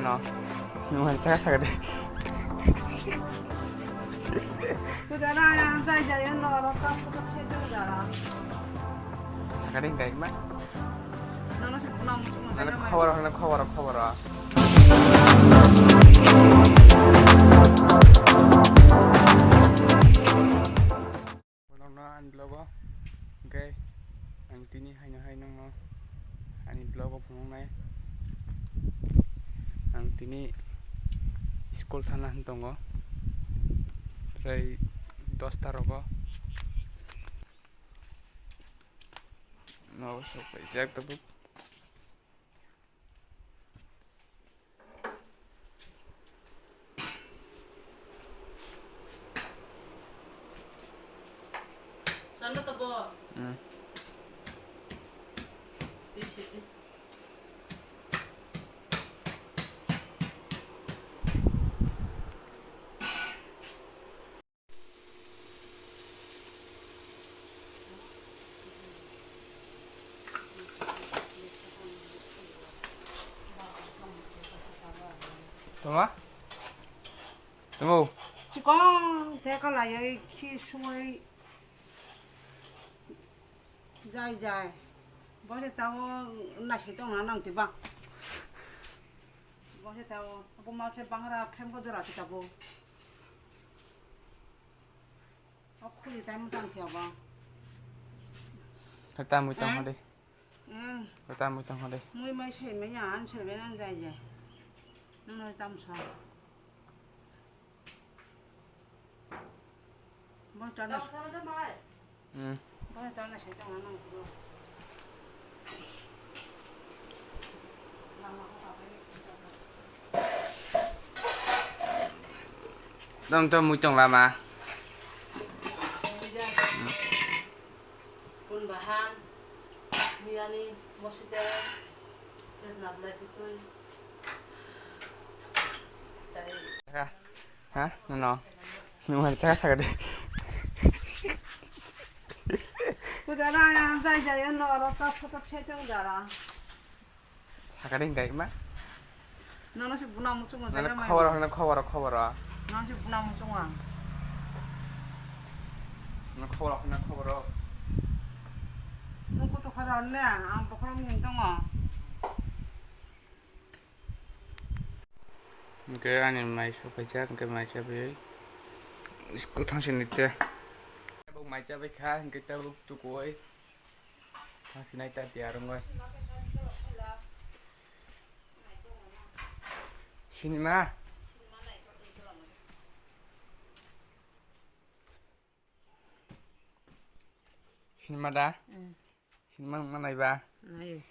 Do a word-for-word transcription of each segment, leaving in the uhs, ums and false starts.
No. Nwng hai chaka sakha de. Kudara yang zai zai yang no ro ka kuda che tu dara. Sakha de hingkai ma. Nono se puna muchung. Nono khobor, nono khobor, khobor. Bono ani vlog o, hingke ang tini haino hai nongno ani vlog o phunuknai. Ang tini school thana hin tongo, tei dosta rogo. Nogo sok paijak tabuk. Sana tabo. Hmm. Tisi. Tama? Tamo? Chikon te kalai khi sumai jai jai. Bo se tao na se tong na nang ti bang. Bo se tao bo ma se bangra phem ko jora ti tabo. O khuli tai muchang khe abo. Khe ta mui tong Eh? hade. Eh. Khe ta mui tong hade. Mui mai sai mai ya an sai mai an jai jai. Nang noi tam sa. Bon tan. Tam sa na mai. Hmm. Bon tan na sai tong nang ko. Dong to mui tong lama. Pun bahan, miyani, mosite, sesna belai twi twi. Tei Ha? No, no. Nwng hai chaka sakha de. Kudara yang zai zai no ro ta photo che tong dara. Sakha de hingkai ma. Nono se buna muchung Nono jaga mai. Khobor, nono khobor, khobor. Nono se buna muchung ang. Nono khobor, nono khobor. Nwng kutu khara ne ang bokhorok ning tongo. Hingke ani mai sokphaijak, hingke mai chabai school thangsinai te. Tabuk mai chabai kha, hingke tabuk tukuwi thangsinai ta tiyar wngwi. Sinima. Sinima da? Mm. Sinima wngma naiba? Naio.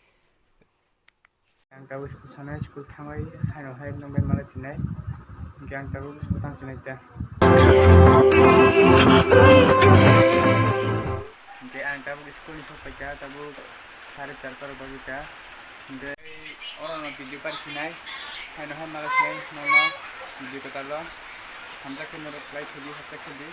Ang tabuk school sanai, school thangwi haino hai nokbai malai phinai. Hingke ang tabuk school thang sinai ta. Hingke ang tabuk school ni sokpai ta, tabuk sare char tar bagwi ta. Hingke oro no video par sinai. Haino hai malai sinai nono video kwtal o. Hamjakhe norok like khedi, subscribe khedi.